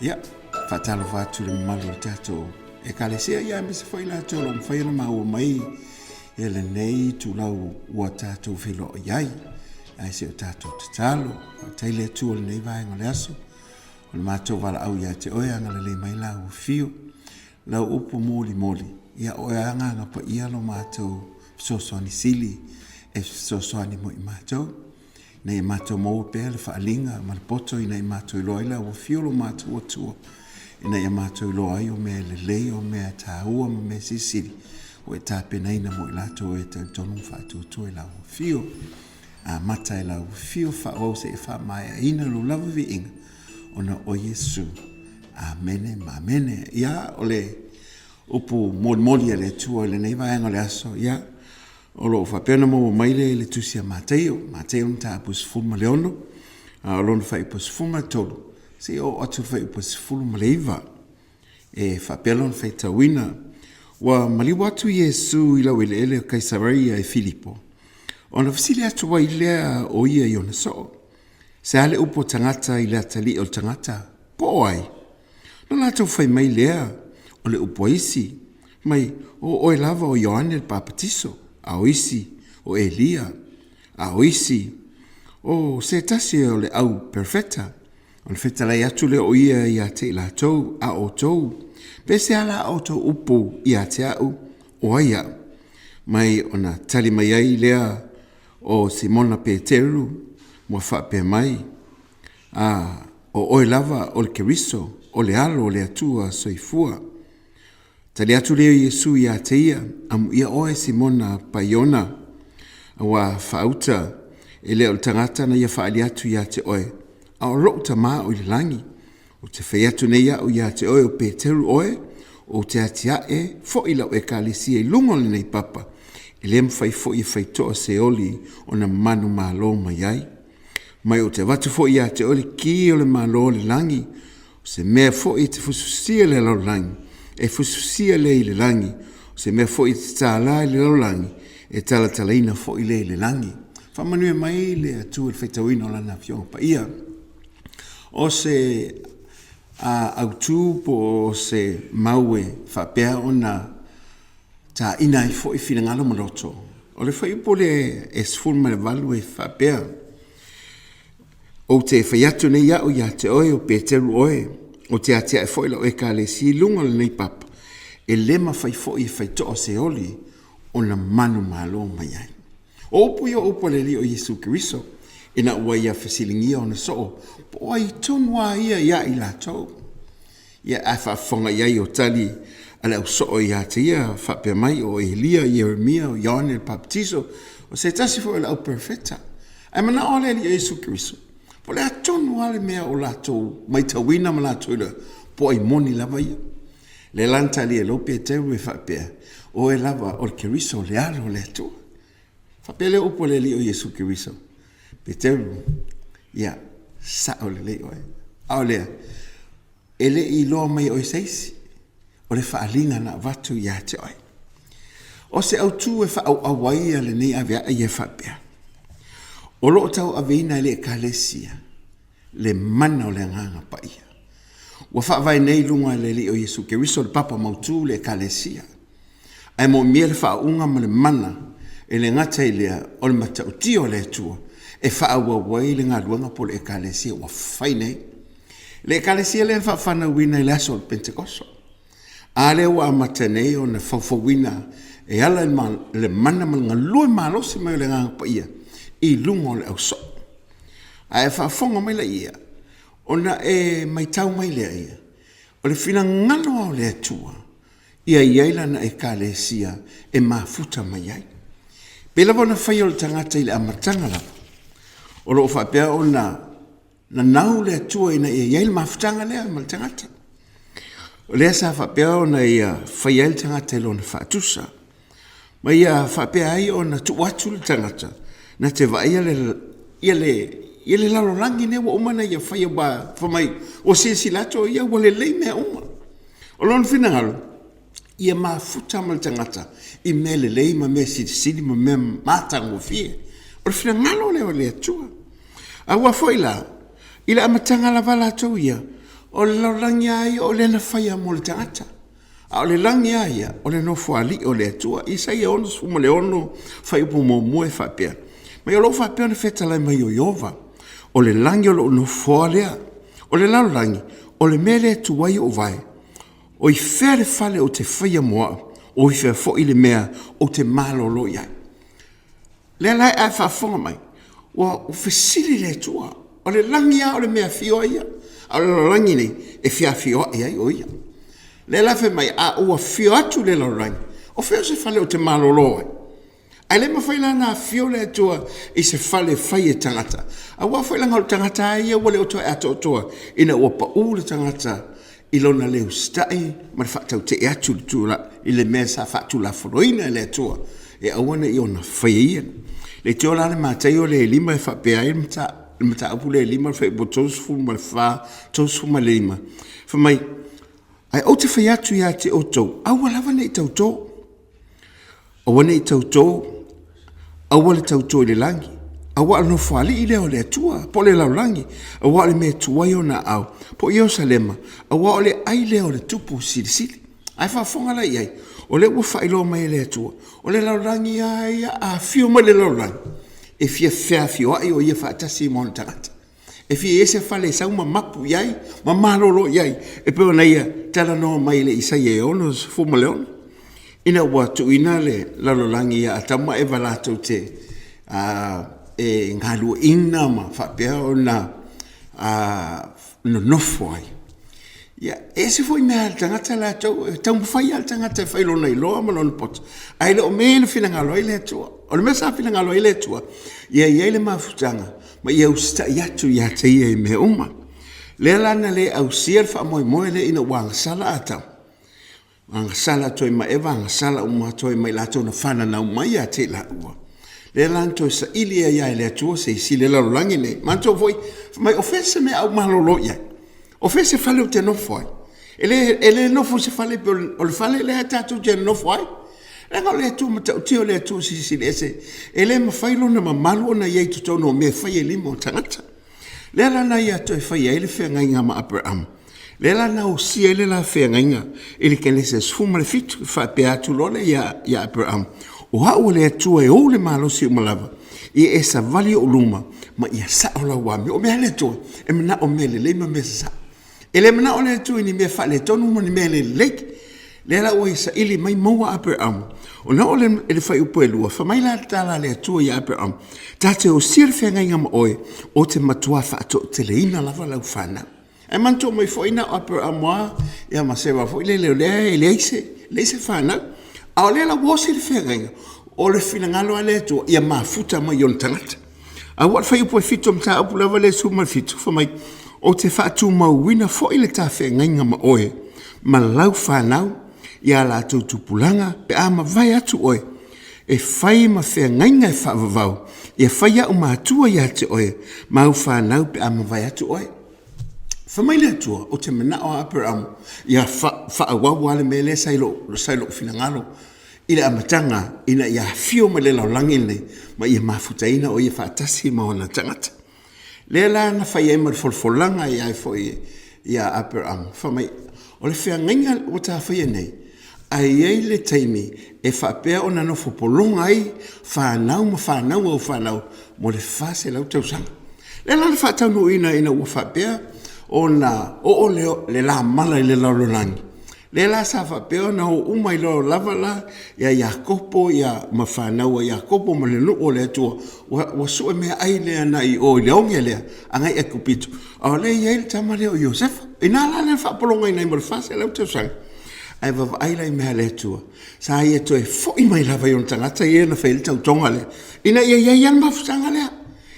Ia, faatalofa atu i le mamalu o le tatou Ekalesia, ia aemaise foi latou o lo o mafai ona maua mai e lenei itulau ua tatou feiloai ai. Ae se o tatou tatalo, faafetai le Atua i lenei vaega o le aso, o le matou valaau ia te oe, agalelei mai lau afio, lau upu molimoli, ia oe Agaga Paia lo matou fesoasoani sili e fesoasoani mo i matou. Ina ia matou maua pea le faaaliga ma le poto ina ia matou iloa ai le auafio o lo matou Atua, ina ia matou iloa ai o mea lelei, o mea taua ma mea silisili ua e tapenaina mo i latou e talitonu ma faatuatua i lau afio. Amata e lau afio faaauau seia faamaeaina lou lava viiga ona o Iesu. Amene ma amene. Ia, o le upu molimoli a le Atua i lenei vaega o le aso, ia, O lo o faapea ona maua mai le le tusi a Mataio, Mataio mataupu 16, a o lona fuaiupu 13, seia oo atu i le fuaiupu 19. E faapea lona faitauina, Ua maliu atu Iesu i laueleele o Kaisareia e Filipo, ona fesili atu ai lea o ia i ona soo, Se a le upu a tagata i le atalii o le tagata? Po o ai? Ona latou fai mai lea, O le upu a isi, mai, O oe lava o Ioane le Papatiso, a o isi, o Elia, a o isi, o se tasi o le au perofeta. Ona fetalai atu lea o ia ia te i latou, A outou, pe se a la outou upu ia te a'u, o ai a'u? Mai ona tali mai ai lea o Simona Peteru ua faapea mai, A, o oe lava o le Keriso, o le Alo o le Atua soifua. Tali atu lea o Iesu ia te ia, Amuia oe, Simona Paiona, auā faauta, e le o le tagata na ia faaali atu ia te oe, a o lo'u Tama o i le lagi. Ou te fai atu nei a'u ia te oe o Peteru oe, ou te atia'e fo'i lau Ekalesia i luga o lenei papa, e le mafai fo'i e faito'a se oli ona manumalo mai ai. Mai ou te avatu foi ia te oe le ki o le Malo o le lagi, o se mea foi e te fusifusia i le lalolagi, e fusifusia lea i le lagi, o se mea foi e te tālā i le lalolagi, e talatalaina foi lea i le lagi. Faamanuia mai le Atua i le faitauina o Lana Afioga Paia. O se autu po o se mau e faapea ona taina ai foi finagalo ma loto. O le fuaiupu lea e 18 e faapea, Ou te fai atu nei a'u ia te oe o Peteru oe, ou te atia'e foi lau Ekalesia i luga o lenei papa, e le mafai foi e faito'a se oli ona manumalo mai ai. O upu ia o upu a le Alii o Iesu Keriso, ina ua ia fesiligia ona soo, po o ai tonu a ia ia i latou. Ia, ae faafofoga i ai o tali a le au soo ia te ia, faapea mai, o Elia, Ieremia, o Ioane le Papatiso, o se tasi foi o le au perofeta. Ae manao le Alii o Iesu Keriso, po o le a tonu lava le mea o latou maitauina ma latou iloa, po o ai moni lava ia. Lea la na tali ai loa Peteru e faapea, O oe lava o le Keriso, o le Alo o le Atua. Faapea lea upu a le Alii o Iesu Keriso, Peteru, ia, sao lelei oe. A o lea, e le i iloa mai e oe se isi, o le faaaliga na avatu ia te oe. O se autu e faaauau ai lenei aveae ia e faapea, o lo o tauaveina e le Ekalesia le mana o le Agaga Paia. Ua faavae nei i luga e le Alii o Iesu Keriso le papa mautu le Ekalesia. Ae moomia le faauuga ma le mana e le gata i lea o le matautia o le Atua e faaauau ai le galuega po o le Ekalesia ua fai nei. Le Ekalesia lea na faafanauina i le aso o le Pentekoso, a lea ua amata nei ona faufauina e ala i le mana ma le galue malosi mai o le Agaga Paia i luga o le ausoo. Ae faafofoga mai laia, ona e matau mai lea ia, o le finagalo lava o le Atua, ia i ai lana Ekalesia e mafuta mai ai. Pei lava ona faia o le tagata i le amataga lava, o lo o faapea ona nanau le Atua ina ia i ai le mafutaga lea ma le tagata. O lea sa faapea ona ia faia ai le tagata i lona faatusa, ma ia faapea ai ona tuu atu le tagata na te vaaia le, ia le, ia le lalolagi nei ua uma ona ia faia, ua fai mai, ua silasila atu o ia ua lelei mea uma. O lona finagalo, ia mafuta ma le tagata i mea lelei ma mea silisili ma mea matagofie. O le finagalo lea o le Atua. Aua foi la, i le amataga lava latou ia, O le lalolagi lava ia o lea na faia mo le tagata. A o le lagi lava ia, o le Nofoalii o le Atua. Isaia 66 fuaiupu 1 e faapea, Mai o lo o faapea ona fetalai mai o Ieova, o le lagi o lou nofoa lea, o le lalolagi, o le mea lea e tu ai ou vae, o i fea le fale ou te faia mo au, o i fea foi le mea ou te malolo i ai. Lea la a e faafofoga mai, ua fesili le Atua, o le lagi lava o le mea e afio ai Ia, a o le lalolagi nei, e fia afioa'i ai o Ia. Lea la fai mai, a ou afio atu i le lalolagi, o fea o se fale ou te malolo ai? Ae le mafai la ona afio le Atua i se fale e fai e tagata, aua foi leaga o le tagata lava ia ua le o toe atoatoa ina ua pau le tagata i lona le usitai ma le faatautee atu i le mea sa faatulafonoina e le Atua e aua ne i ona faia e ia. Leitioa la le Mataio lea e 5 e faapea ai le mataupu lea e 5 le fuaiupu 34, 35, fai mai, Ae ou te fai atu ia te outou, aua lava ne i tautō. Aua ne i tautō, aua le tautō i le lagi, aua o le nofoalii lea o le Atua, po o le lalolagi, aua o le mea e tuai ona aao, po o Ierusalema, aua o le ai lea o le Tupu Silisili. Ae faafofoga la i ai, o lea ua faailoa mai e le Atua, o le lalolagi lava ia a afio mai le lalolagi, e fia feafioai o ia faatasi ma ona tagata. E fia i ai se fale e sau ma mapu i ai ma malolo i ai, e pei ona ia talanoa mai i le Isaia e 66, ina ua tuuina le lalolagi ia Atamu ma Eva latou te e galueaiina ma faapea ona nonofo ai. Ia, e ese foi mea a le tagata latou, e taumafai lava le tagata e fai lona iloa ma lona poto, ae le o mea ia na finagalo ai le Atua. O le mea sa finagalo ai le Atua, ia i ai le mafutaga ma ia usitai atu ia te Ia i mea uma. Lea la na le ausia le faamoemoe lea ina ua agasala Atamu, agasala atu ai ma Eva, agasala uma atu ai ma i latou na fananau mai ia te i laua. Lea la na toe saili ai lava e le Atua se isi i le lalolagi nei. Manatua foi, fai mai, o fea se mea a ou malolo i ai? O fea se fale ou te nofo ai? E le, e le nofo i se fale pei o le fale lea tatou te nonofo ai. Leaga o le Atua matautia, o le Atua silisili ese, e le mafai lona mamalu ona i ai i totonu o mea e fai e lima o tagata. Lea la na ia toe faia ai le feagaiga ma Aperama. Lea la na osia ai le la feagaiga i le Kenese 17, faapea atu loa lea ia, ia Aperama, o au o le Atua e ou le malosi uma lava, ia e savali ou luma, ma ia sao lau amio. O mea a le Atua, e manao mea lelei ma mea sasao. E le manao le Atua i ni mea faaletonu ma ni mea le lelei. Lea la ua ia saili mai maua Aperama. Ona oo lea i le fuaiupu e 2, fai mai la le tala a le Atua ia Aperama, Ta te osia le feagaiga ma oe, o te matua faatoateleina lava lau fanau. Ae manatua mai foi na o Aperama lava, ia ma Sera foi lele o lea e leai se, leai se fanau. A o lea la ua osi le feagaiga, o le finagalo lava le Atua, ia mafuta mai i ona tagata. A ua o le fuaiupu e 7 o mataupu lava lea 17, fai mai, Ou te faatumauina foi le tafeagaiga ma oe ma lau fanau i a latou tupulaga pe a mavae atu oe e fai ma feagaiga e faavavau, ia fai au matua ia te oe ma au fanau pe a mavae atu oe. Fai mai le Atua, ou te manao a Aperamo, ia faaauau lava le mea lea sa i lou finagalo i le amataga ina ia afio mai le lalolagi lenei ma ia mafutaina o ia faatasi ma ona tagata. Lea la na fai ai ma le folafolaga ia ai foi ia Aperamo, fai mai, o le feagaiga ua ta faia nei, ae i ai le taimi e faapea ona nofo pologa ai fanau ma fanau au fanau mo le 400 tausaga. Lea la na faataunuuina ina ua faapea ona oo le lamala i le lalolagi, Lea la sa faapea ona o uma ai loa lava la ia Iakopo ia ma fanau a Iakopo ma le nuu o le Atua, ua, ua sue meaai lea na i o i le oge lea, agai Aikupito. A o lea e i ai le tama lea o Iosefa. Ina la lea na faapologaina ai mo le 400 tausaga. Ae vaavaai la i mea a le Atua, sa ia toe foi mai lava i ona tagata ia na fai ai le tautoga lea, ina ia i ai lava le mafutaga lea.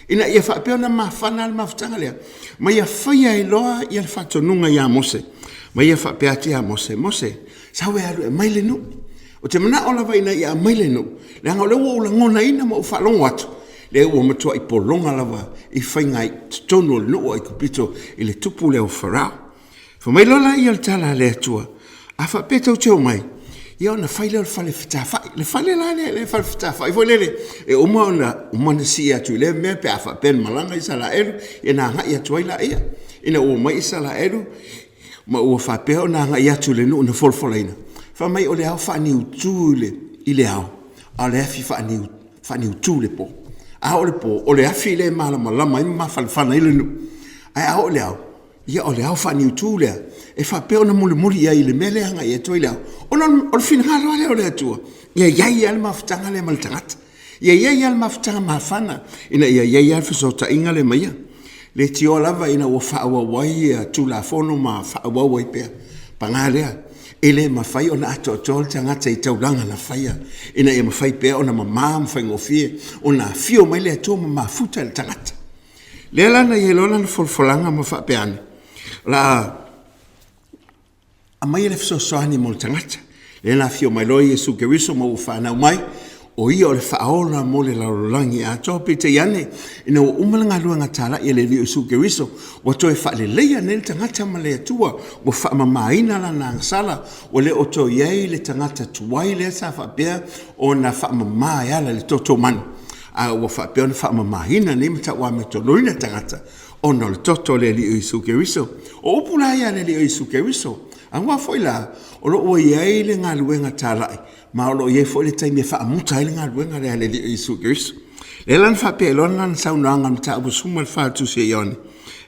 Ina ia faapea ona mafana le mafutaga lea, ma ia faia ai loa ia le faatonuga ia Mose, ma ia faapea atu ia Mose, Mose, sau e alu e aumai le nuu. Ou te manao lava ina ia aumai le nuu, leaga o lea ua ou lagonaina ma ou faalogo atu, lea ua matuai pologa lava i faiga i totonu o le nuu o Aikupito i le tupu lea o Farao. Fai mai loa lea o le tala a le Atua, a faapea tou te omai, ia ona fai lea o le fale fetafai. Le fale la lea, le fale fetafai foi lele, e uma ona uma ona sii atu i lea mea pe a faapea na malaga Isaraelu, ia na agai atu ai laia. Ina ua omai Isaraelu Ma ua faapea ona agai atu i le nuu na folafolaina, fai mai o le ao faaniutu i le ao, a o le afi faaniutu i le po. A oo i le po, o le afi lea e malamalama ai ma mafanafana ai le nuu, ae a oo i le ao, ia o le ao faaniutu lea e faapea ona mulimuli i ai i le mea lea e agai atu ai le ao, ona o le finagalo lava lea o le Atua, ia i ai lava le mafutaga lea ma le tagata. Ia i ai lava le mafutaga mafana ina ia i ai lava le fesootaiga lea ma ia. Leitioa lava ina ua faaauau ai ia Tulafono ma faaauau ai pea, paga lea, e le mafai ona atoatoa le tagata i taulaga na faia ina ia mafai pea ona mama ma faigofie ona afio mai le Atua ma mafuta i le tagata. Lea la na i ai loa lana folafolaga ma faapea ane, o le a aumai le fesoasoani mo le tagata. Lea na afio mai loa Iesu Keriso ma ua fanau mai, o ia o le faaola mo le lalolagi atoa. Peitai ane, ina ua uma le galuega talai a le Alii o Iesu Keriso, ua toe faaleleia nei le tagata ma le Atua, ua faamamaina lana agasala, ua le o toe i ai le tagata tuai lea sa faapea ona faamama e ala i le toto manu, a ua faapea ona faamamaina nei ma tauamiotoluina le tagata ona o le toto o le Alii o Iesu Keriso. O upu la ia a le Alii o Iesu Keriso, aua foi la, o lo o ua i ai le galuega talai, ma o lo o i ai foi le taimi e faamuta ai le galuega lea a le Alii o Iesu Keriso. Lea la na faapea ai loa lana saunoaga i le mataupu 14 o le Tusi a Ioane,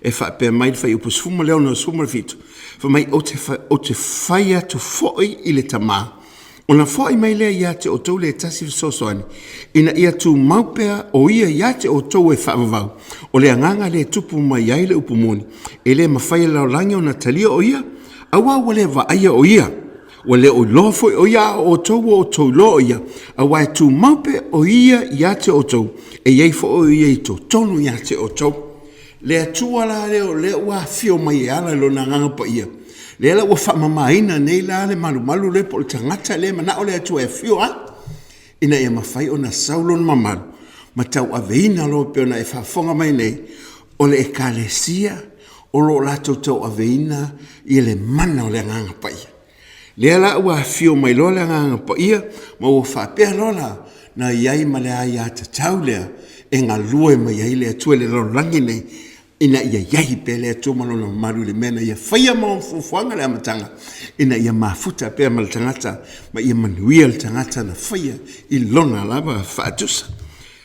e faapea mai le fuaiupu 16 17, fai mai, ou te fai atu foi i le Tama, Ona foi mai lea ia te outou le tasi fesoasoani, ina ia tumau pea o ia ia te outou e faavavau, o le agaga lea e tupu mai ai le upu moni, e le mafai e le lalolagi ona talia o ia, aua ua le vaaia o ia, ua le o iloa foi o ia, a o outou ua outou iloa o ia, aua e tumau pea o ia ia te outou, e i ai foi o ia i totonu ia te outou. Le Atua la lea o lea ua afio mai e ala i Lona Agaga Paia, lea la ua faamamaina nei la le malumalu lea po o le tagata lea e manao le Atua e afio ai, ina ia mafai ona sau lona mamalu ma tauaveina loa pei ona e faafofoga mai nei, o le Ekalesia o lo o latou tauaveina ia le mana o le Agaga Paia. Lea la ua afio mai loa le Agaga Paia ma ua faapea loa la na i ai ma le aiatatau lea e galue mai ai le Atua i le lalolagi nei, ina ia i ai pea le Atua ma Lona mamalu i le mea na Ia faia ma Ona fuafuaga i le amataga, ina ia mafuta pea ma le tagata ma ia manuia le tagata na faia i Lona lava faatusa.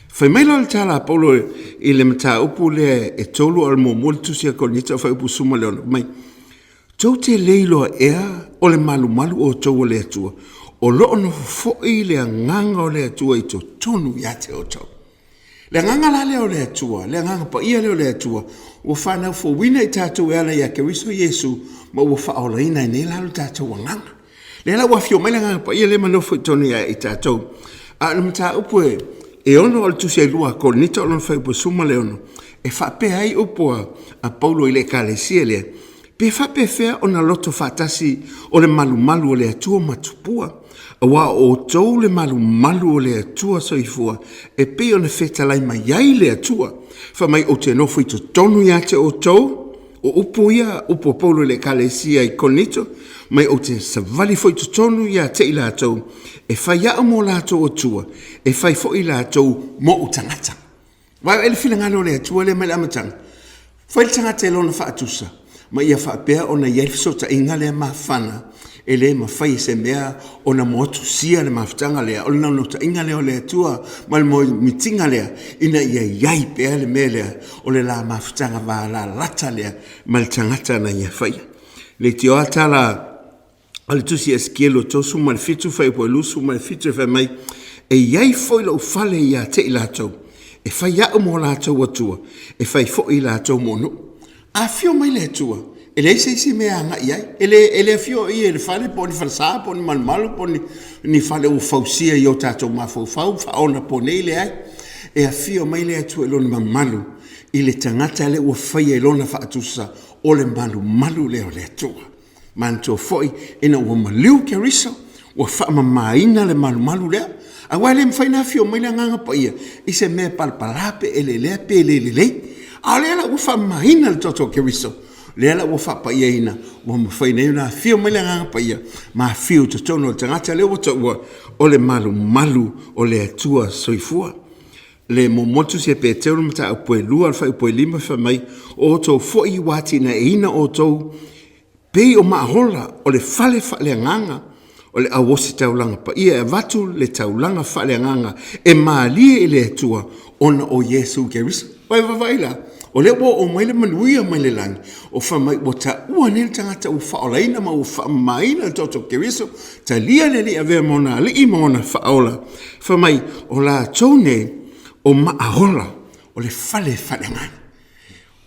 Fai mai loa le tala a Paulo i le mataupu lea e tolu a o le muamua le tusi a Korinito fuaiupu 16, fai mai, Tou te le iloa ea o le malumalu outou o le Atua, o lo o nofo foi le Agaga o le Atua i totonu ia te outou. Le Agaga la lea o le Atua, le Agaga Paia lea o le Atua, ua fanau fouina i tatou e ala ia Keriso Iesu, ma ua faaolaina ai nei la lo tatou agaga. Lea la ua afio mai le Agaga Paia lea ma nofo i totonu ia i tatou. A o le mataupu e e ono o le tusi ai lua a Korinito o lona fuaiupu 16, e faapea ai upu a Paulo i le ekalesia lea, Pe faapefea ona loto faatasi o le malumalu o le Atua ma tupua, aua o outou le malumalu o le Atua soifua, e pei ona fetalai mai ai le Atua, fai mai ou te nofo i totonu ia te outou, o upu ia, upu a Paulo i le Ekalesia i Korinito, mai ou te savali foi i totonu ia te i latou, e fai au mo latou Atua, e fai foi latou mo'u tagata. Vaevae le finagalo o le Atua lea mai le amataga. Fai le tagata i lona faatusa, ma ia faapea ona i ai le fesootaiga lea mafana e le mafai e se mea ona moatusia le mafutaga lea, o le naunautaiga lea o le Atua ma le moemitiga lea ina ia i ai pea le mea lea o le la mafutaga valalata lea ma le tagata na ia faia. Leitioa tala a le tusi Esekielu 37 fuaiupu 27 e fai mai, E i ai foi lou fale ia te i latou, e fai au mo latou Atua, e fai foi latou mo nuu. A afio mai le Atua, e leai se isi mea e agai i ai. E le, e le afio i i le fale po o ni falesa po o ni malumalu po o ni, ni fale ua fausia i o tatou mafaufau faaonaponei, leai. E afio mai le Atua i lona mamalu i le tagata lea ua faia i lona faatusa o le malumalu lea o le Atua. Manatua foi, ina ua maliu Keriso, ua faamamaina le malumalu lea. Aua e le mafai ona afio mai le Agaga Paia i se mea e palapala pe eleelea pe le lelei. A o lea la ua faamamaina le toto o Keriso, lea la ua faapaiaina, ua mafai nei ona afio mai le Agaga Paia ma afio i totonu o le tagata lea ua taua o le malumalu o le Atua soifua. Le muamua tusi a Peteru le mataupu e lua, le fuaiupu e lima, fai mai, O outou foi ua atinaeina outou Pei o maaola o le fale faaleagaga o le au ositaulaga paia e avatu le taulaga faaleagaga e malie i le Atua ona o Iesu Keriso. Ua e vaavaai la, o lea ua oo mai le manuia mai le lagi, o fai mai ua taua nei le tagata ua faaolaina ma ua faamamaina le toto o Keriso, talia le Alii e avea ma ona Alii ma ona Faaola, fai mai o latou nei o maaola o le fale faaleagaga.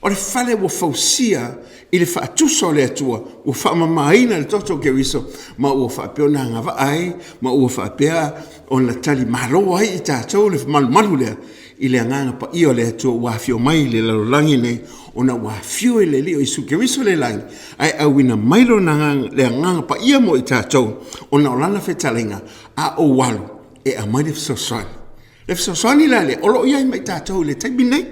O le fale ua fausia i le faatusa o le Atua, ua faamamaina i le toto o Keriso, ma ua faapea ona agavaa ai, ma ua faapea ona talimalo ai i tatou le malumalu lea i le Agaga Paia o le Atua ua afio mai i le lalolagi nei, ona ua afio le Alii o Iesu Keriso i le lagi, ae auina mai lona Agaga, le Agaga Paia mo i tatou, ona o lana fetalaiga, a ou alu e aumai le fesoasoani. Le fesoasoani la lea o lo o i ai ma i tatou i le taimi lenei.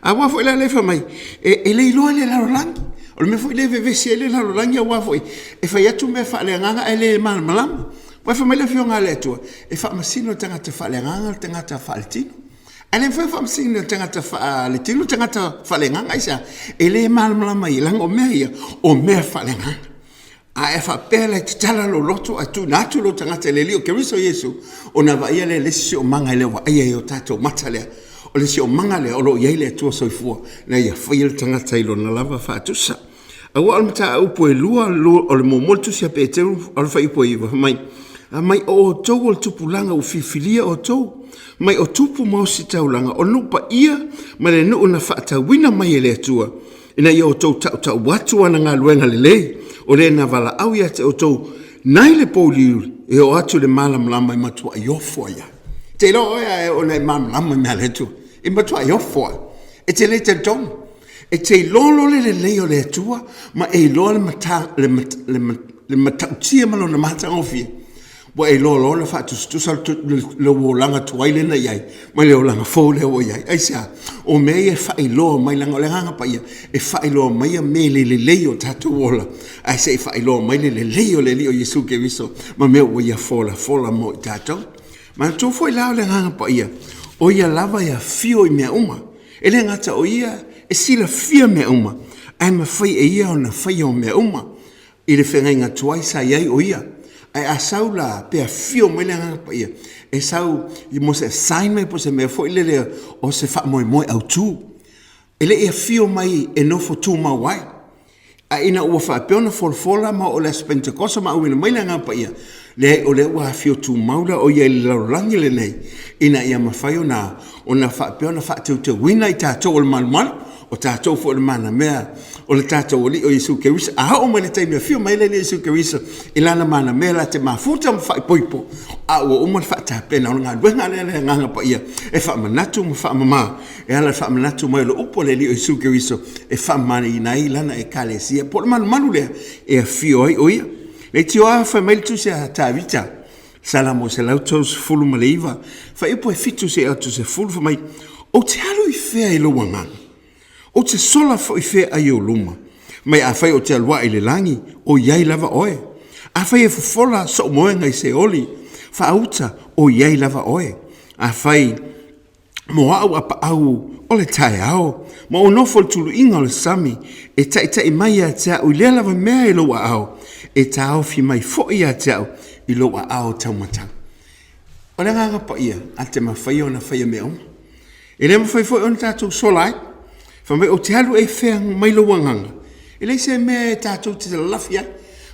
Aua foi la lea fai mai, e le iloa e le lalolagi. O le mea foi lea e vevesi ai le lalolagi aua foi e fai atu mea faaleagaga ae le malamalama. Aua fai mai le Afioga a le Atua, e faamasino e le tagata faaleagaga le tagata faaletino. Ae le mafai ona faamasino e le tagata faaletino le tagata faaleagaga. Aisea? E le malamalama ia, leaga o mea ia, o mea faaleagaga. A e faapea la e tatala lou loto ae tuuina atu lou tagata i le Alii o Keriso Iesu, ona vaaia lea e le isi siosiomaga e le o vaaia e o tatou mata lea. O le siosiomaga lea o lo o i ai le Atua Soifua ina ia faia le tagata i lona lava faatusa. Aua o le mataupu e lua, o le muamua le tusi a Peteru, o le fuaiupu e 9, fai mai, mai o outou o le tupulaga ua filifilia outou, mai o tupu ma ositaulaga, o nuu paia ma le nuu na faatauina mai e le Atua, ina ia outou tautau atu ana galuega lelei, o le na valaau ia te outou nai le pouliuli e oo atu i le malamalama e matuai ofo ai lava. Te iloa oe a e oo ina e malamalama i mea a le Atua, e matuai ofo lava. E te le talitonu. E te iloa loa le lelei o le Atua ma e iloa le matautia ma lona matagofie, ua e iloa loa ona faatusatusa lou olaga tuai lea na i ai ma le olaga fou lea ua i ai. Aisea? O mea ia e faailoa mai, leaga o le Agaga Paia e faailoa mai mea le lelei o tatou ola, ae se i faailoa mai le lelei o le Alii o Iesu Keriso ma mea ua Ia folafola mo i tatou. Manatua foi la o le Agaga Paia, o Ia lava e afio i mea uma. E le gata o Ia e silafia mea uma, ae mafai e Ia ona faia o mea uma. I le feagaiga tuai sa i ai o ia. Ae a sau la pe afio mai le Agaga Paia, e sau mo se assignment po o se mea foi lele o se faamoemoe autu. E le i afio mai e nofo tumau ai. A ina ua faapea ona folafola ma oo i le Aso Pentekosa ma auina mai le Agaga Paia, leai o lea ua afio tumau la o ia i le lalolagi lenei, ina ia mafai ona ona faapea ona faateuteuina i tatou o le malumalu, o tatou foi o le manamea o le tatou Alii o Iesu Keriso. A oo mai le taimi e afio mai ai le Alii Iesu Keriso i lana manamea la te mafuta ma faaipoipo, a ua uma le faatapena o le galuega lea le Agaga Paia e faamanatu ma faamama e ala i le faamanatu mai o le upu a le Alii o Iesu Keriso e faamamaina ai lana Ekalesia po o le malumalu lea e afio ai o ia. Leitioa fai mai le tusi a Tavita, Salamo 139, fuaiupu e 7 seia 10, fai mai, Ou te alu i fea i lou agaga? Ou te sola foi fea ai ou luma? Mai afai ou te alu ae i le lagi, o i ai lava oe. Afai e fofola sou moega i Seoli, faauta, o i ai lava oe. Afai mo au a paau o le taeao, ma ou nofo i le tuluiga o le sami, e taitai mai ia te au i lea lava mea i lou aao, e taofi mai foi ia te au i lou aao taumatau. O le Agaga Paia, a te mafai ona faia mea uma. E le mafai foi ona tatou sola ai. Fai mai, ou te alu e fea mai lou agaga. E leai se mea e tatou te lalafi ai.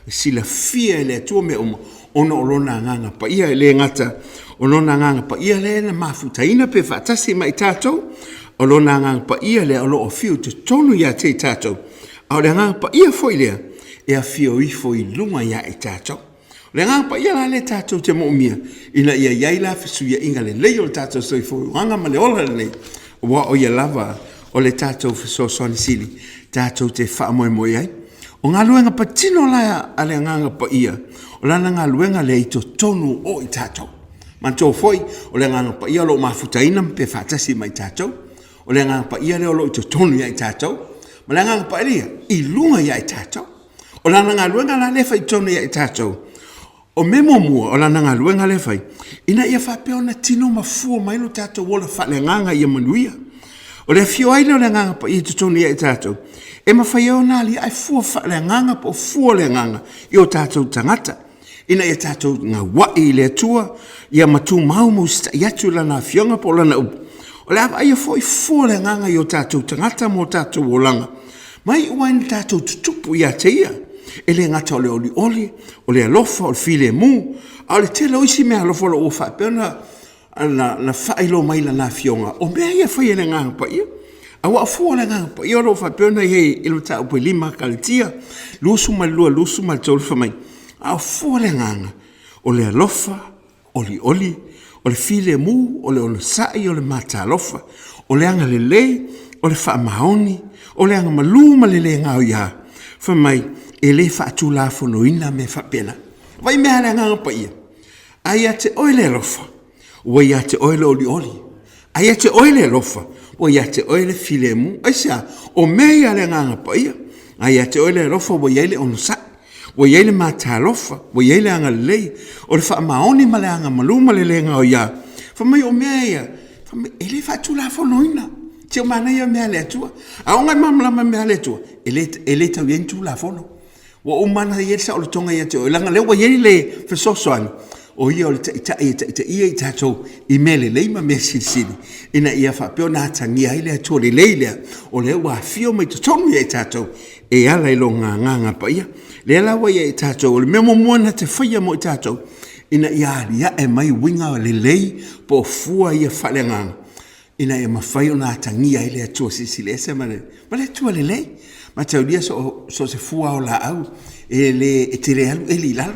E silafia e le Atua mea uma, ona o Lona Agaga Paia. E le gata o Lona Agaga Paia lea na mafutaina pe faatasi ma i tatou, o Lona Agaga Paia lea o lo o afio i totonu ia te i tatou, a o le Agaga Paia foi lea e afio ifo i luga ia i tatou. O le Agaga Paia la lea tatou te moomia, ina ia i ai la fesuiaiga lelei o le tatou soifuaga ma le ola lenei, aua o ia lava o le tatou fesoasoani sili tatou te faamoemoe ai. O galuega patino la a le Agaga Paia, o lana galuega lea i totonu o i tatou. Manatua foi, o le Agaga Paia o lo o mafutaina pe faatasi ma i tatou. O le Agaga Paia lea o lo o i totonu ia i tatou, ma le Agaga Paia i luga ia i tatou. O lana galuega la lea e fai i totonu ia i tatou, o mea muamua o lana galuega lea e fai, ina ia faapea ona tino ma fua mai lo tatou ola faaleagaga ia manuia. O le afio ai lea o le Agaga Paia i totonu ia i tatou, e mafai ai ona aliae fua faaleagaga po o fua o le agaga i o tatou tagata, ina ia tatou gaua'i i le Atua, ia ma tumau ma usitai atu i Lana Afioga po o Lana Upu. O le a vaaia foi fua o le agaga i o tatou tagata ma o tatou olaga, ma iu ai ina tatou tutupu ia te Ia. E le gata o le olioli, o le alofa, o le filemu, a o le tele o isi meaalofa o lo o ua faapea ona na faailoa mai i lana afioga, o mea ia e fai e le Agaga Paia. Aua o fua o le Agaga Paia o lo o faapea ona i ai i le mataupu e 5 Kalatia 22, 23 fai mai, a o fua o le Agaga, o le alofa, olioli, o le filemu, o le onosai, o le matalofa, o le agalelei, o le faamaoni, o le agamalu ma le le gaoia. Fai mai, e le faatulafonoina mea faapena. Vai mea a le Agaga Paia, A ia te oe le alofa, ua ia te oe le olioli. A ia te oe le alofa, ua ia te oe le filemu. Aisea? O mea ia a le Agaga Paia. A ia te oe le alofa, ua i ai le onosai, ua i ai le matalofa, ua i ai le agalelei, o le faamaoni ma le agamalu ma le le gaoia. Fai mai o mea ia, fai mai, e le faatulafonoina. Se o manaia mea a le Atua. A oo ina e malamalama i mea a le Atua, e le, e le tau i ai ni Tulafono. Ua uma ona i ai le saolotoga ia te oe, leaga o lea ua i ai le fesoasoani, o ia o le Taitai e taitaia i tatou i mea lelei ma mea silisili, ina ia faapea ona atagia ai le Atua lelei lea, o lea ua afio mai totonu ia i tatou e ala i Lona Agaga Paia. Lea la ua ia i tatou, o le mea muamua na te faia mo i tatou, ina ia aliae mai uiga lelei po o fua ia faaleagaga, ina ia mafai ona atagia ai le Atua Silisili Ese ma le, ma le Atua lelei. Mataulia so, so se fua o laau e, le, e te le alu eli i lalo.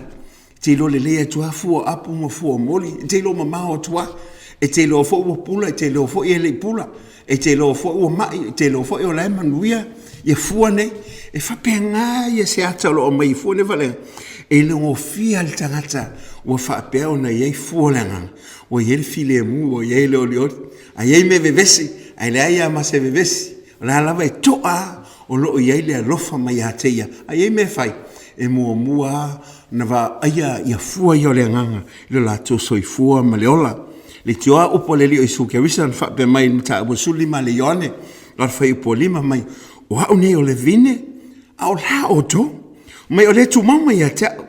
E te iloa lelei atu lava fua o apu ma fua o moli, e te iloa mamao atu lava. E te iloa foi ua pula, e te iloa foi e le i pula. E te iloa foi ua mai, e te iloa foi o la e manuia ia fua nei. E faapena ia se ata o lo o aumai i fua nei faaleaga. E le gofie le tagata ua faapea ona i ai fua o le agaga. Ua i ai le filemu, ua i ai le olioli, a i ai mea vevesi, ae leai lava ma se vevesi. O la lava e to'a lava o lo o i ai le alofa mai ia te ia. A i ai mea e fai, e muamua lava ona vaaia ia fua ia o le agaga i lo latou soifua ma le ola. Leitioa lava upu a le Alii o Iesu Keriso na faapea mai i le mataupu 15 a le Ioane, o le fuaiupu 5 mai, O au nei o le vine, a o la outou. Mai o le tumau mai ia te au,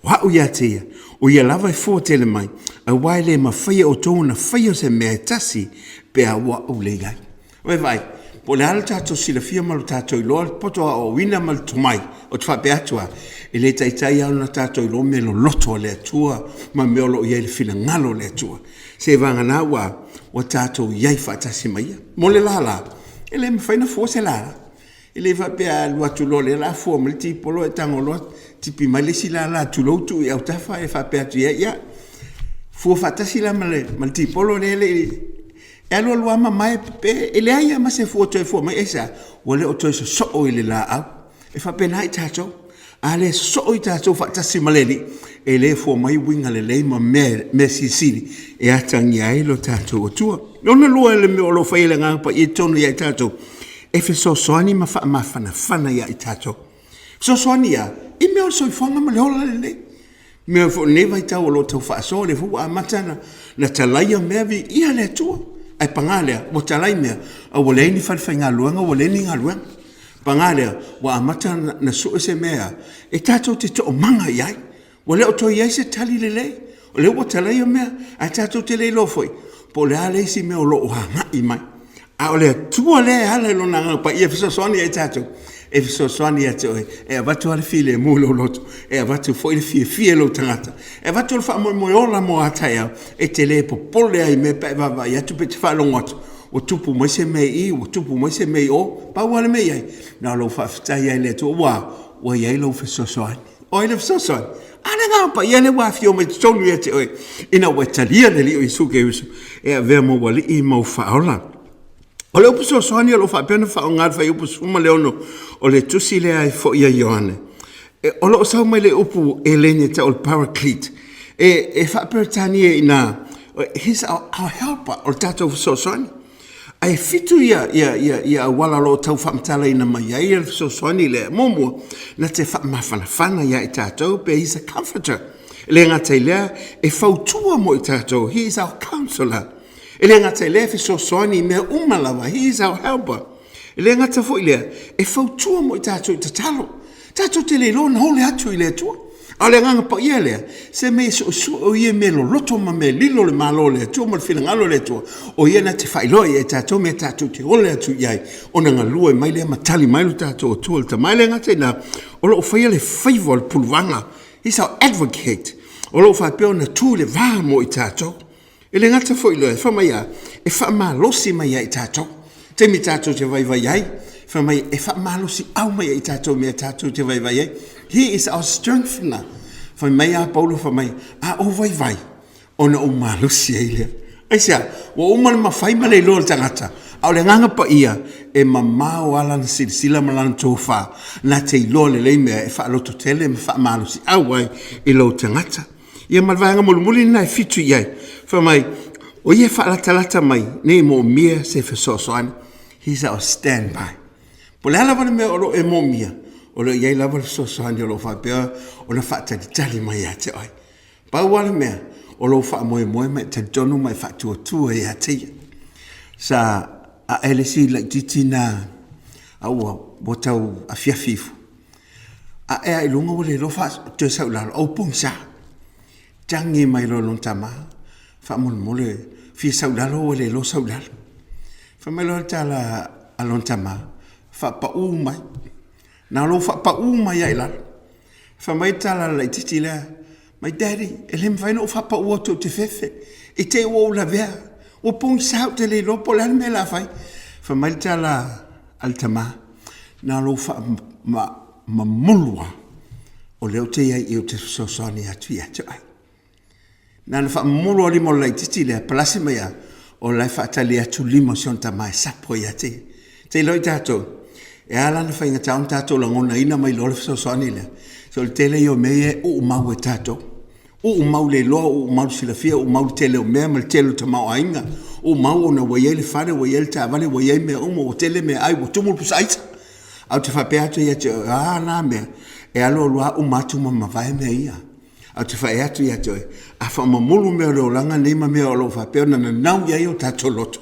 O au ia te ia, o ia lava e fua tele mai, aua e le mafai e outou ona faia se mea e tasi pe a ua au le i ai. Vaai, po o le a le tatou silafia ma lo tatou iloa, le poto aoaoina ma le tomai, ou te faapea atu lava, e le taitai lava ona tatou iloa mea loloto a le Atua ma mea o lo o i ai le finagalo o le Atua. Seiavagana ua, ua tatou i ai faatasi ma Ia. Mo le lala, e le mafai ona fua se lala. E le faapea a alu atu loa o lea o le a fua mai le tipolo ae tago loa tipi mai le isi lala tulou tuu i autafa ae faapea atu i ai, ia, fua faatasi la ma le, ma le tipolo lea e le i e alualu lava mamae pe e leai lava ma se fua toe fua mai. Aisea? Ua le o toe sosoo i le laau. E faapena i tatou. A le sosoo i tatou faatasi ma le Alii, e le fua mai uiga lelei ma mea, mea silisili e atagia ai lo tatou Atua. Lona lua, le mea o lo o faia e le Agaga Paia i totonu ia i tatou, e fesoasoani ma faamafanafana ia i tatou. Fesoasoani ia i mea o le soifuaga ma le ola lelei. Mea foi lenei vaitau o lo o tau faasoa, lea foi ua amata ona na talaia mea, viia le Atua. Ae paga lea, ua talai mea, a ua leai ni falefaigaluega, ua leai ni galuega. Paga lea, ua amata ona sue se mea e tatou te toomaga i ai. Ua le o toe i ai se tali lelei, o lea ua talaia mea, ae tatou te le iloa foi po o le a le isi mea o lo o agai mai. A o le Atua lea e ala i Lona Agaga Paia e fesoasoani ia i tatou, e fesoasoani ia te oe, e avatu lava le filemu i lou loto, e avatu foi le fiafia i lou tagata, e avatu le faamoemoe ola mo a taeao, e te le popole ai i mea pe a e vaavaai atu pe e te faalogo atu ua tupu mai se mea i i, ua tupu mai se mea i o. Pau lava le mea i ai, na o lou faafetai lava i le Atua, ua, ua i ai lou fesoasoani. O ai le fesoasoani? A le Agaga Paia lea ua afio mai totonu ia te oe, ina ua e talia le Alii o Iesu Keriso e avea ma ou Alii ma ou Faaola. O le upu fesoasoani o lo o faapea ona faaaoga i le fuaiupu 16 o le tusi lea e foi ia Ioane. E, o lo o sau mai le upu Eleni e tau o le Paraclete. E, e faa-Peretania ina, he's our, our helper, o le tatou fesoasoani. Ae fitu ia, ia, ia, ia auala o lo o tau faamatalaina mai ai le fesoasoani lea. Muamua, na te faamafanafana ia i tatou pe he's a comforter. E le gata i lea, e fautua mo i tatou, he is our counselor. E le gata i lea e fesoasoani i mea uma lava, He is our helper. E le gata foi i lea, e fautua mo i tatou i tatalo. Tatou te le iloa ona ole atu i le Atua. A o le Agaga Paia lea, se mea e suesue o ia i mea loloto ma mea lilo o le Malo o le Atua ma le finagalo o le Atua, o Ia na te faailoa ia i tatou mea tatou te ole atu i ai, ona galue mai lea ma tali mai lo tatou Atua le Tama. E le gata i lena, o lo o faia le faiva o le puluvaga. He's our advocate. O lo o faapea ona tu i le va mo i tatou. E le gata foi i lea, fai mai a, e faamalosi mai ia i tatou. Taimi tatou te vaivai ai, fai mai e faamalosi au mai ia i tatou mea tatou te vaivai ai. He is our strengthener. Fai mai a Paulo, fai mai, a ou vaivai, ona ou malosi ai lea. Aisea? Ua uma le mafai ma le iloa o le tagata, a o le Agaga Paia, e mamao lava lana silasila ma lana tofa, na te iloa lelei mea e faalototele ma faamalosiau ai i lou tagata. Ia ma le vaega mulimuli lena e fitu i ai, fai mai, o ia e faalatalata mai ne i moomia se fesoasoani. He's our standby. Po o le a lava le mea o lo o e moomia, o lo o i ai lava le fesoasoani o lo o faapea ona faatalitali mai ia te oe. Pau lava le mea, o lou faamoemoe ma e talitonu ma e faatuatua ia te ia. Sa ae le isi laitiiti na a ua, ua tau afiafi ifo. Ae a i luga ua le iloa faa, toe sau i lalo, au pogisa. Tagi mai loa lona tama, faamolemole, fia sau i lalo ua le iloa sau i lalo. Fai mai loa le tala a lona tama, faapau mai. Na o lou faapau mai lava i lalo. Fai mai le tala a le laitiiti lea, My daddy, e le mafai ona ou faapau atu ou te fefe, i te i ua ou lavea, ua pogisa ou te le iloa po o le a le mea o le a fai. Fai mai le tala a le tama, na o lou faamamulu lava, o lea ou te i ai i i ou te fesoasoani atu ia te oe. Na ona faamamulu lava o lima o le laitiiti lea, palasi mai lava, o la e faatali atu lima o si ona tama e sapo ia te ia. Te iloa i tatou, e ala ona faigata ona tatou lagonaina mai loa le fesoasoani lea, se o le tele ia o mea ia e uumau e tatou. Uumau le iloa, uumau le silafia, uumau le tele o mea ma le tele o le tamaoaiga, uumau ona ua i ai le fale, ua i ai le taavale, ua i ai mea uma, ua tele meaai, ua tumu le pusaaisa. Ae ou te faapea atu ia te oe, o a na mea, e alu alu lava uma atu ma mavae mea ia. Ae ou te fai atu ia te oe, a faamamulu mea o le olaga nei ma mea o lo o faapea ona nanau i ai o tatou loto,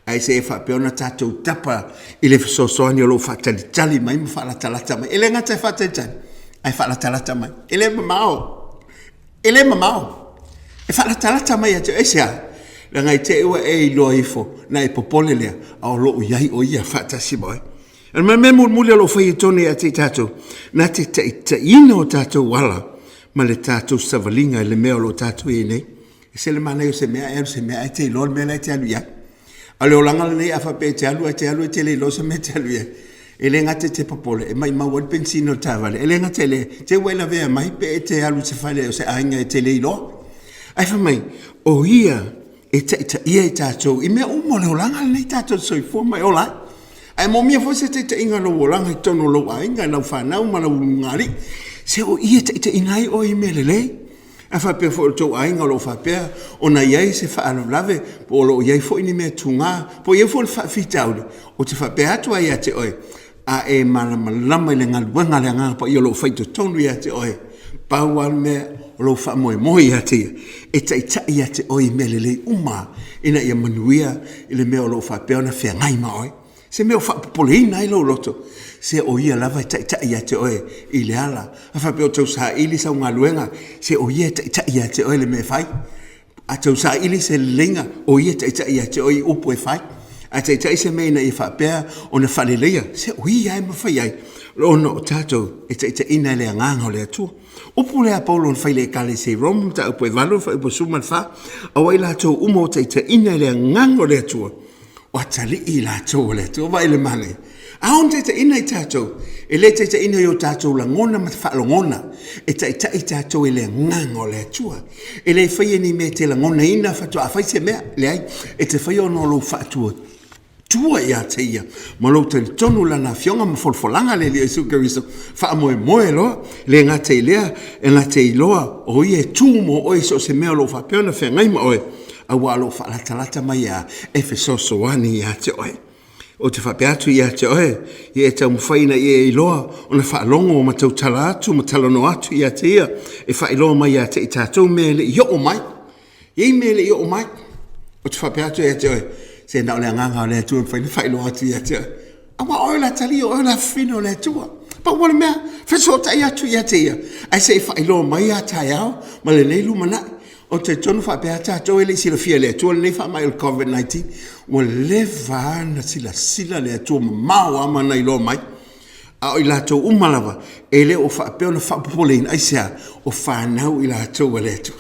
ae se i faapea ona tatou tapa i le fesoasoani o lo o faatalitali mai ma faalatalata mai. E le gata e faatalitali, ae faalatalata mai. E le mamao, e le mamao. E faalatalata mai ia te oe. Aisea? Leaga i te i ua e iloa ifo, na e popole lea, a o lo o i ai o ia faatasi ma oe. O le mea mulimuli o lo o fai i totonu ia te i tatou, na te taitaiina o tatou ala ma le tatou savaliga i le mea o lo o tatou i ai nei. E ese le manaia o se mea ae alu se mea ae te iloa le mea la e te alu i ai. A o le olaga lenei a faapea e te alu ae te alu e te le iloa se mea e te alu i ai. E le gata e te popole, e maumau ai le penisini o le taavale, e le gata i lea, te i ua e lavea mai pe e te alu i se fale o se aiga e te le iloa. Ae fai mai, o ia e taitaia i tatou i mea uma o le olaga lenei tatou te soifua ma e ola ai. Ae moomia foi se taitaiga i lou olaga i totonu o lou aiga, i lau fanau ma lau ulugalii. Se o i e taitaiina ai oe i mea lelei. A faapea foi o le tou aiga o lo o faapea ona i ai se faalavelave, po o lo o i ai foi ni mea tuga, po o i ai foi le faafitauli, ou te faapea atu ai ia te oe, a e malamalama i le galuega a le Agaga Paia o lo o fai i totonu ia te oe, pau lava le mea o lou faamoemoe ia te ia, e taitai ia te oe i mea lelei uma ina ia manuia i le mea o lo o faapea ona feagai ma oe. Se mea o faapopoleina ai lou loto, se o ia lava e taitai ia te oe i le ala. A faapea o tau saili sau galuega, se o ia e taitai ia te oe i le mea e fai. A tau saili se leleiga, o ia e taitai ia te oe i upu e fai. A taitai se mea ina ia faapea ona faaleleia, se o ia e mafai ai, ona o tatou e taitaiina e le Agaga o le Atua. Upu lea a Paulo na fai i le Ekalesia i Roma, mataupu e 8, fuaiupu 14, Aua i latou uma ua taitaiina e le Agaga o le Atua, o atalii i latou o le Atua. Vaai i le manaia. A ona taitaiina i tatou, e le taitaiina i o tatou lagona ma faalogona, e taitai i tatou e le Agaga o le Atua. E le faia ni mea e te lagonaina faatoa fai se mea, leai, e te faia ona o lou faatuatua ia te Ia, ma lou talitonu i Lana Afioga ma folafolaga a le Alii o Iesu Keriso, faamoemoe loa, le gata i lea, e na te iloa o Ia e tu mo oe i so o se mea o lo o faapea ona feagai ma oe, aua o lo o faalatalata mai lava e fesoasoani ia te oe. Ou te faapea atu ia te oe, ia e taumafai ina ia e iloa ona faalogo ma tautala atu ma talanoa atu ia te ia, e faailoa mai ia te i tatou mea e le i oo mai. E i ai mea e le i oo mai. Ou te faapea atu ia te oe, se na o le Agaga o le Atua e mafai ona faailoa atu ia te oe. Aua o oe o le atalii, o oe o le afafine o le Atua. Pau o le mea, fesootai atu ia te Ia, ae se i faailoa mai a taeao ma lenei lumanai. Ou te talitonu faapea lava tatou e le i silafia e le Atua lenei faamai o le COVID-19, ua leva lava ona silasila le Atua mamao lava ma ona iloa mai. A o i latou uma lava e le o faapea ona faapopoleina, aisea? O fanau i latou a le Atua.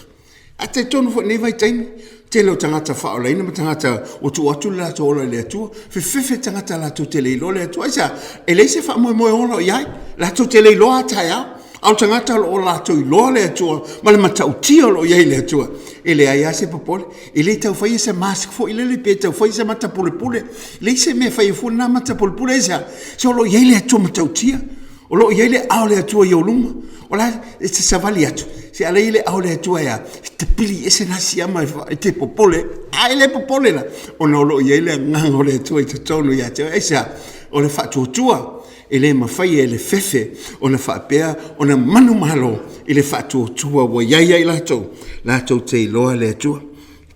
Ae talitonu foi i lenei vaitaimi, tele o tagata faaolaina ma tagata ua tuu atu lo latou ola i le Atua, fefefe tagata latou te le iloa le Atua. Aisea? E leai se faamoemoe ola o i ai, latou te le iloa a taeao. A o tagata o lo o latou iloa le Atua ma le matautia o lo o i ai i le Atua, e leai lava se popole. E le tau faia se mask foi lele pe tau faia se mata pulepule, e leai se mea e faia fua lena mata pulepule. Aisea? Se o lo o i ai le Atua matautia, o lo o i ai le Ao o le Atua i ou luma. O la e te savali atu, se a la e i ai le Ao o le Atua e a? E tapili ese la siama e te popole, a e le popole la, ona o lo o i ai le Agaga o le Atua i totonu ia te oe. Aisea? O le faatuatua e le mafai e le fefe ona faapea ona manumalo i le faatuatua ua i ai ia i latou, latou te iloa le Atua.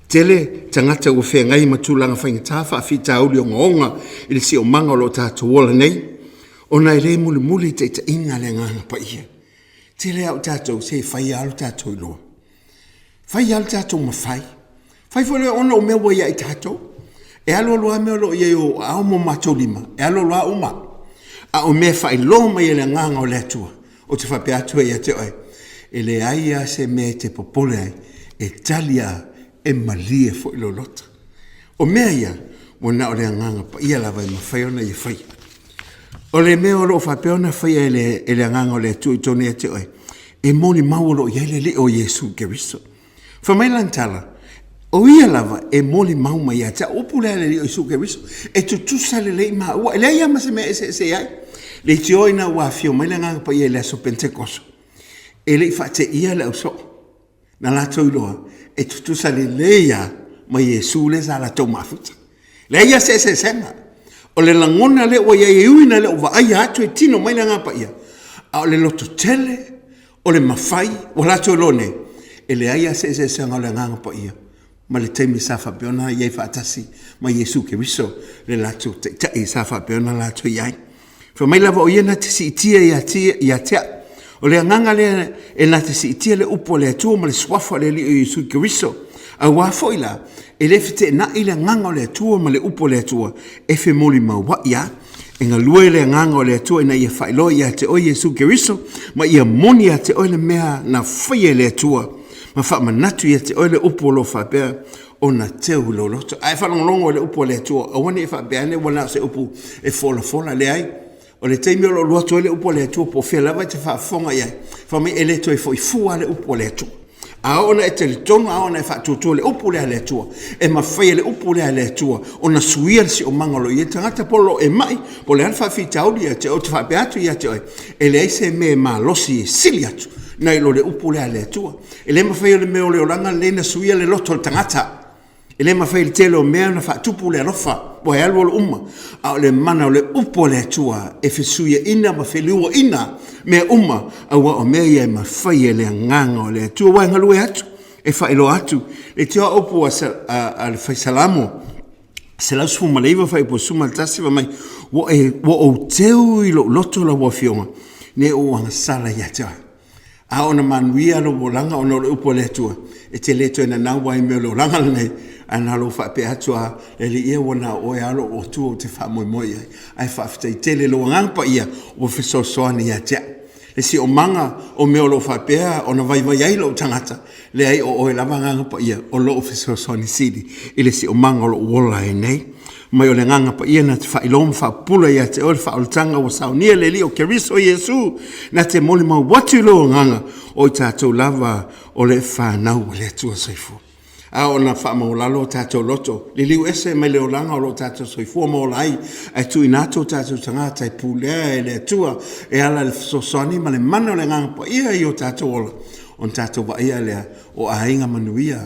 Tele tagata ua feagai ma tulaga faigata, faafitauli ogaoga i le siomaga o lo o tatou ola nei, ona e le mulimuli taitaiga a le Agaga Paia. Tele lava o tatou, se e fai lava lo tatou iloa. Fai lava lo tatou mafai. Fai foi le ona o mea ua ia i tatou. E alu alu lava mea o lo o i ai i ou aao ma o matou lima, e alu alu lava uma. A o mea e faailoa mai e le Agaga o le Atua, ou te faapea atu ai ia te oe, e leai lava se mea e te popole ai, e tali lava, e malie foi lou loto. O mea ia, ua na o le Agaga Paia lava e mafai ona ia faia. O le mea o lo o faapea ona faia e le, e le Agaga o le Atua i totonu ia te oe, e molimau o lo o i ai le Alii o Iesu Keriso. Fai mai lana tala, o ia lava e molimau mai ia te au. Upu lea a le Alii o Iesu Keriso, e tutusa lelei maua, e leai lava ma se mea e eseese ai. Leitioa ina ua afio mai le Agaga Paia i le aso Penetekoso, e le i faateia le ausoo. Na latou iloa e tutusa lelei lava ma Iesu lea sa latou mafuta. Leai lava se eseesega. O le lagona lea ua i ai e ui ina le o vaaia atu e tino mai le Agaga Paia, a o le lototele, o le mafai ua latou iloa nei, e leai lava se eseesega o le Agaga Paia ma le taimi sa faapea ona i ai faatasi ma Iesu Keriso le latou Taitai sa faapea ona latou i ai. Fai mai lava o ia na te siitia ia te, ia te au. O le agaga lea e na te siitia le upu a le Atua ma le suafa o le Alii o Iesu Keriso. Auā foi la, e le feteenai le agaga o le Atua ma le upu a le Atua, e femolimaua'i a. E galue le agaga o le Atua ina ia faailoa ia te oe Iesu Keriso, ma ia moni ia te oe le mea na faia e le Atua, ma faamanatu ia te oe le upu o lo o faapea ona teu i lou loto. A e faalogologo i le upu a le Atua, aua ne i faapea ane ua na o se upu e folafola, leai. O le taimi o lo o alu atu ai le upu a le Atua, po o fea lava e te faafofoga i ai, fai mai e le toe foi fua le upu a le Atua. A oo ina e talitonu, a oo ina e faatuatua le upu lea a le Atua, e mafai e le upu lea a le Atua ona suia le siomaga o lo o i ai le tagata, po o lo o e mai, po o le a le faafitauli ia te oe. Ou te faapea atu ia te oe, e leai se mea e malosi e sili atu nai lo le upu lea a le Atua. E le mafai e le mea o le olaga lenei ona suia le loto o le tagata. E le mafai e le tele o mea ona faatupu le alofa, ua e alualu uma. A o le mana o le upu a le Atua e fesuiaina ma feliuaina mea uma, aua o mea ia e mafai e le Agaga o le Atua. Ua e galue atu, e faailoa atu le tio a upu a le Fai Salamo 119 fuaiupu 11, fai mai, ua, e, ua ou teu i lou loto lau Afioga, ne i ou agasala ia te oe. A ona manuia lou olaga ona o le upu a le Atua, e te le toe nanau ai i mea o le olaga lenei, ae na lou faapea atu lava, Le Alii e, ua na o oe lava lou Atua ou te faamoemoe i ai. Ae faafetai tele i lou Agaga Paia ua fesoasoani ia te au. Le siomaga o mea o lo o faapea ona vaivai ai lou tagata, leai o oe lava Agaga Paia o lou fesoasoani sili i le siomaga o lou ola ai nei. Mai o le Agaga Paia na te faailoa ma faapupula ia te oe le faaolataga ua saunia le Alii o Keriso Iesu, na te molimau atu i lou agaga, o i tatou lava o le fanau a le Atua soifua. A ona faamaualalo o tatou loto, liliu ese mai le olaga o lo o tatou soifua ma ola ai, ae tuuina atu o tatou tagata e pulea e le Atua e ala i le fesoasoani ma le mana o le Agaga Paia i o tatou ola, ona tatou vaaia lea o aiga manuia.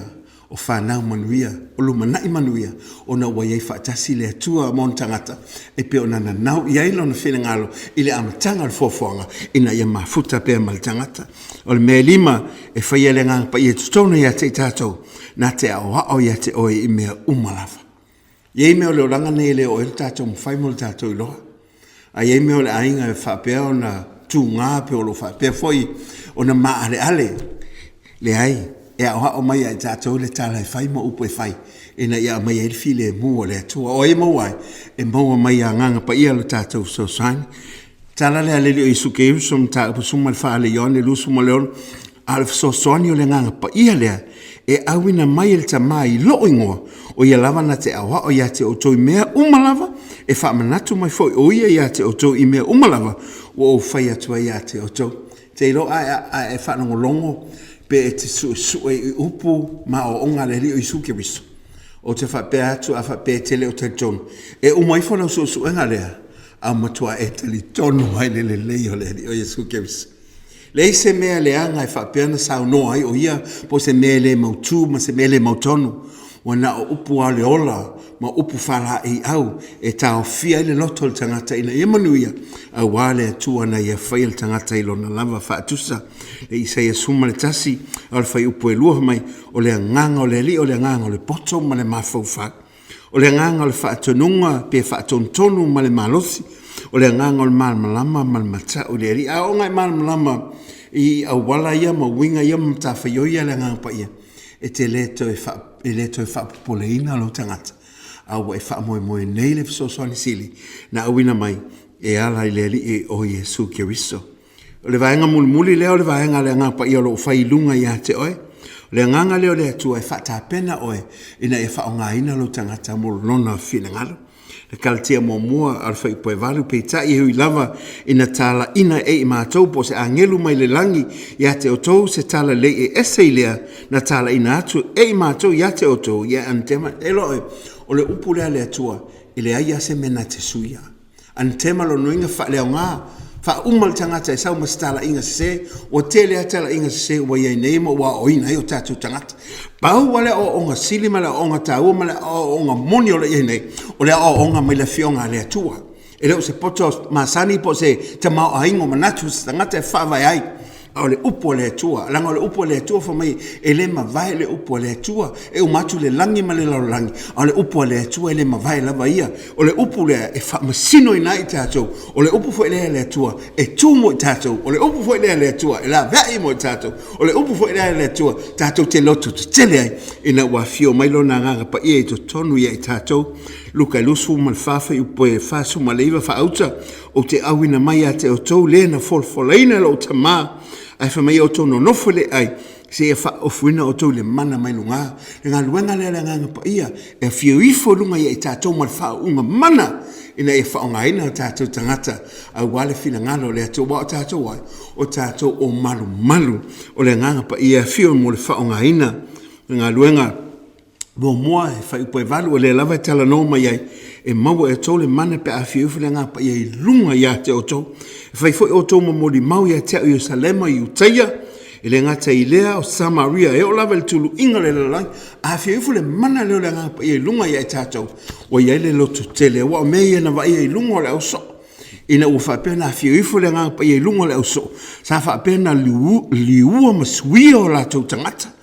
O fanau manuia, o lumanai manuia, ona ua i ai faatasi le Atua ma ona tagata, e pei ona nanau i ai Lona finagalo i le amataga o le foafoaga ina ia mafuta pea ma le tagata. O le mea e lima e faia e le Agaga Paia i totonu ia te i tatou, na te aoao ia te oe i mea uma lava. E i ai mea o le olaga nei e le oo i ai lo tatou mafai ma lo tatou iloa. Ae i ai mea o le aiga e faapea ona tuga pe o lo o faapea foi ona maaleale. Leai, e aoao mai ia i tatou le tala e fai ma upu e fai ina ia aumai ai le filemu o le Atua. O ai e maua ai? E maua mai i Agaga Paia lo tatou fesoasoani. Tala lea a le Alii o Iesu Keriso Mataupu 14 le Ioane 26, a o le fesoasoani o le Agaga Paia lea e auina mai e le Tama i lou igoa, o ia lava na te aoao ia te outou i mea uma lava, e faamanatu mai foi o ia ia te outou i mea uma lava ua ou fai atu ai ia te outou. Te iloa a e faalogologo pe e te suesue i upu ma aoaoga a le Alii o Iesu Keriso. Ou te faapea atu a faapea e te le o talitonu, e uma ifo lau suesuega lea, a matua e talitonu ai le lelei o le Alii o Iesu Keriso. Leai se mea leaga e faapea ona saunoa ai o ia po o se mea e le mautu ma se mea e le mautonu. Ua na o upu lava o le ola ma upu faalaeiau e taofia ai le loto o le tagata ina ia manuia, aua le Atua na ia faia le tagata i lona lava faatusa. Le Isaia 11, a o le fuaiupu e 2 fai mai, O le agaga o le Alii o le agaga o le poto ma le mafaufau. O le agaga o le faatonuga pe faatonutonu ma le malosi, o le agaga o le malamalama ma le matau i le Alii. A oo ina e malamalama i auala ia ma uiga ia ma matafaioi ia a le Agaga Paia, e te le toe e le toe faapopoleina lou tagata, a ua e faamoemoe nei le fesoasoani sili na auina mai e ala i le Alii o Iesu Keriso. O le vaega mulimuli lea o le vaega a le Agaga Paia o lo o fai i luga ia te oe. O le agaga lea o le Atua e faatapena oe ina ia faaaogaina lou tagata mo Lona finagalo. Le Kalatia muamua a le Fuaiupu e 8, Peitai e ui lava ina talaina e i matou po o se agelu mai le lagi ia te outou se tala lelei e ese i lea na talaina atu e i matou ia te outou, ia anatema. E iloa oe, o le upu lea a le Atua, e leai lava se mea na te suia. Anatema lona uiga faaleaoga, faauma le tagata e sau ma se talaiga sese, ua tele lava talaiga sese ua i ai nei ma ua aoaoina ai o tatou tagata. Pau lava le aoaoga sili ma le aoaoga taua ma le aoaoga moni o lo o i ai nei, o le aoaoga mai le Afioga a le Atua. E le o se poto masani po o se tamaoaiga o manatu o se tagata e faavae ai, a o le upu a le Atua. Leaga o le upu a le Atua fai mai e le mavae le upu a le Atua, e uma atu le lagi ma le lalolagi, a o le upu a le Atua e le mavae lava ia. O le upu lea e faamasinoina ai i tatou, o le upu foi lea a le Atua e tu mo i tatou, o le upu foi lea a le Atua e laveai mo i tatou, o le upu foi lea a le Atua tatou te loto tetele ai ina ua afio mai Lona Agaga Paia i totonu ia i tatou. Luka 24 fuaiupu e 49 faauta, Ou te auina mai ia te outou le na folafolaina e lou Tama, ae fai mai outou nonofo i le ai, seia faaofuina outou i le mana mai luga. Le galuega lea a le Agaga Paia, e afio ifo i luga ia i tatou ma le faauuga mana, ina ia faaaogaina o tatou tagata aua le finagalo o le Atua. Aua o tatou ai? O tatou o malumalu o le Agaga Paia e afio mo le faaaogaina o le galuega. Muamua, e fuaiupu e 8, o lea lava e talanoa mai ai, e maua e outou le mana pe a afio ifo le Agaga Paia i luga ia te outou. E fai foi outou ma molimau ia te au i Ierusalema, i Iutaia, e le gata i lea, o Samaria, e oo lava i le tuluiga o le lalolagi. A afio ifo le mana lea o le Agaga Paia i luga ia i tatou, ua i ai le lototele, aua o mea ia na vaaia i luga o le ausoo. Ina ua faapea ona afio ifo le Agaga Paia i luga o le ausoo, sa faapea ona liua ma suia o latou tagata.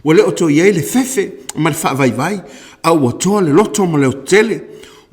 Ua le o toe i ai le fefe ma le faavaivai, a ua toa le loto ma le ototele.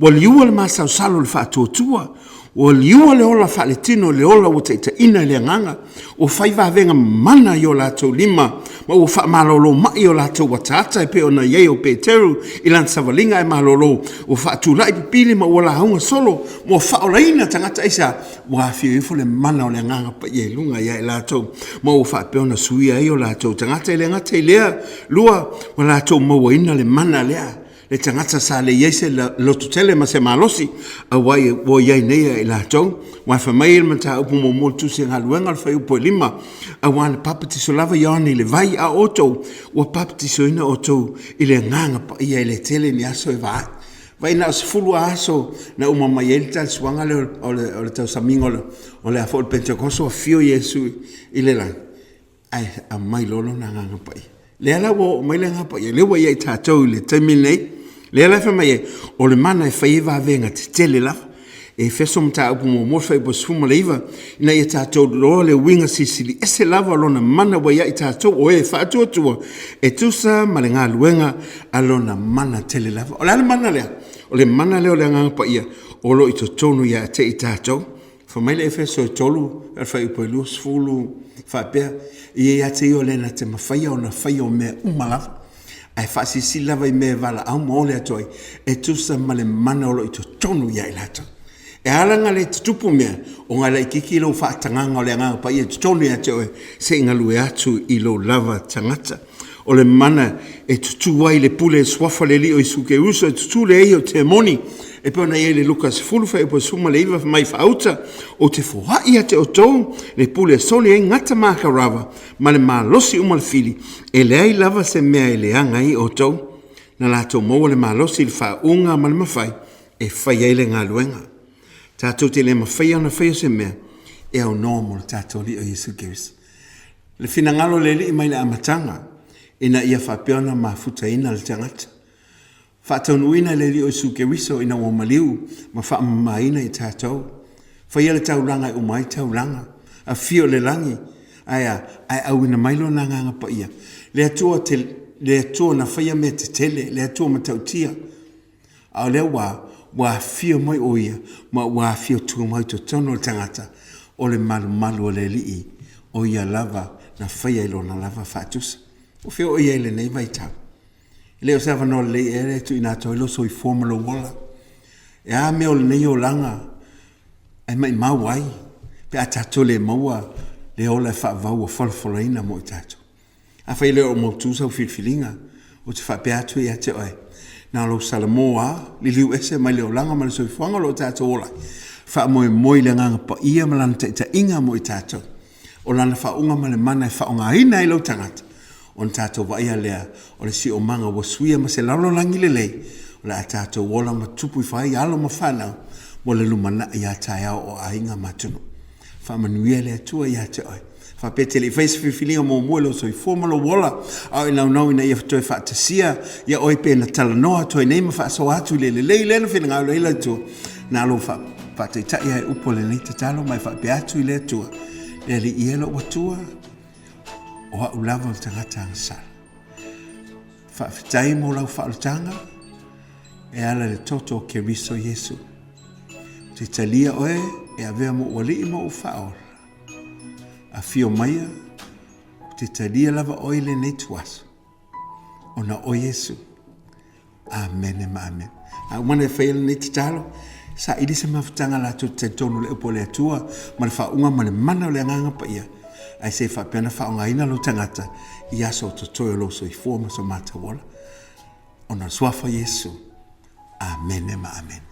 Ua liua le masalosalo i le faatuatua. Ua liua le ola faaletino i le ola ua taitaiina e le agaga. Ua fai vavega mamana i o latou lima, ma ua faamalolo mai o latou ataata e pei ona i ai o Peteru i lana savaliga ae malolo. Ua faatulai pipili ma ua lauga solo, ma ua faaolaina tagata. Aisea? Ua afio ifo le mana o le Agaga Paia i luga ia i latou, ma ua faapea ona suia ai o latou tagata. E le gata i lea, lua, ua latou mauaina le mana lea, le tagata sa le i ai se lototele ma se malosi, aua ua i ai nei ia i latou. Aua fai mai le mataupu muamua o le Tusi Galuega o le Fuaiupu e 5, aua na papatiso lava Ioane i le vai, a o outou, ua papatisoina outou i le Agaga Paia e le tele ni aso e va ai. Vaai na o 10 aso na uma mai ai le talisuaga lea o le, o le tausamiga o le, o le a foi o le Pentekoso, afio Iesu i le lagi, ae aumai loa lona Agaga Paia. Lea la ua oo mai le Agaga Paia, lea ua ia i tatou i le taimi lenei. Lea la e fai mai ai, o le mana e fai ai vavega tetele lava. Efeso Mataupu Muamua Fuaiupu 19, ina ia tatou iloa le uiga silisili ese lava o lona mana ua ia i tatou o e faatuatua e tusa ma le galuega a lona mana tele lava. O le a le mana lea? O le mana lea o le Agaga Paia o lo o i totonu ia te i tatou. Fai mai le Efeso 3 fuaiupu 20 faapea, e ia te ia o le na te mafaia ona faia o mea uma lava, ae faasilasila lava i mea e valaau ma ole atu ai, e tusa ma le mana o lo o i totonu ia i latou. E ala ona le tutupu mea, ona e laitiiti lou faatagaga o le Agaga Paia i totonu ia te oe, se i galue atu i lou lava tagata. O le mana e tutu ai le pule i le Suafa o le Alii o Iesu Keriso, e tutu le ai o temoni, e pei ona i ai le Luka 10 fuaiupu 19, fai mai faauta, ou te foai ia te outou le pule e soli ai gata ma akarava ma le malosi uma o le fili, e leai lava se mea e leaga ai outou. Na latou maua le malosi i le faauuga ma le mafai e fai ai le galuega. Tatou te le mafaia ona faia se mea e aunoa mo le tatou Alii o Iesu Keriso. Le finagalo o le Alii mai le amataga ina ia faapea ona mafutaina le tagata. Faataunuuina e le Alii o Iesu Keriso ina ua maliu ma faamamaina i tatou. Faia le taulaga e uma ai taulaga. Afio i le lagi, ae a? Ae auina mai Lona Agaga Paia. Le Atua, te, le Atua na faia mea tetele, le Atua matautia. A o lea ua, ua afio mai o Ia, ma ua afio tumau i totonu o le tagata, o le malumalu o le Alii, o Ia lava na faia i Lona lava faatusa. O fea o i ai i lenei vaitau? E le o se avanoa lelei ea lea e tuuina atu ai lou soifua ma lou ola? E a mea o lenei olaga e maimau ai pe a tatou le maua le ola e faavavau ua folafolaina mo i tatou? Afai e le o mautu sau filifiliga, ou te faapea atu ia te oe, na o lou salamo lava, liliu ese mai le olaga ma le soifuaga o lo o tatou ola ai, faamoemoe i le Agaga Paia ma Lana taitaiga mo i tatou. O Lana faauuga ma le mana e faaaogaina ai lou tagata, ona tatou vaaia lea o le siomaga ua suia ma se lalolagi lelei, o le a tatou ola ma tupu ifo ai alo ma fanau mo le lumanai a taeao o aiga ma atunuu. Faamanuia le Atua ia te oe. Faapea e te le i faia se filifiliga muamua i lou soifua ma lou ola, a o e naunau ina ia toe faatasia ia oe pe na talanoa atu ai nei ma faasoa atu i le lelei lea na finagalo ai le Atua, na lou faataitai ai upu o lenei tatalo ma e faapea atu i le Atua, Le Alii e lou Atua, o au lava o le tagata agasala. Faafetai mo lau faaolataga e ala i le toto o Keriso Iesu. Ou te talia oe e avea mou alii ma ou faaola. Afio maia, ou te talia lava oe i lenei tuaso. Ona o Iesu. Amene ma amene. A uma ona e faia lenei tatalo, saili se mafutaga latou te talitonu i le upu a le Atua ma le faauuga ma le mana o le Agaga Paia, ae se i faapea ona faaaogaina lou tagata i aso o totoe o lou soifua ma so matou ola. Ona o le Suafa o Iesu. Amene ma amene.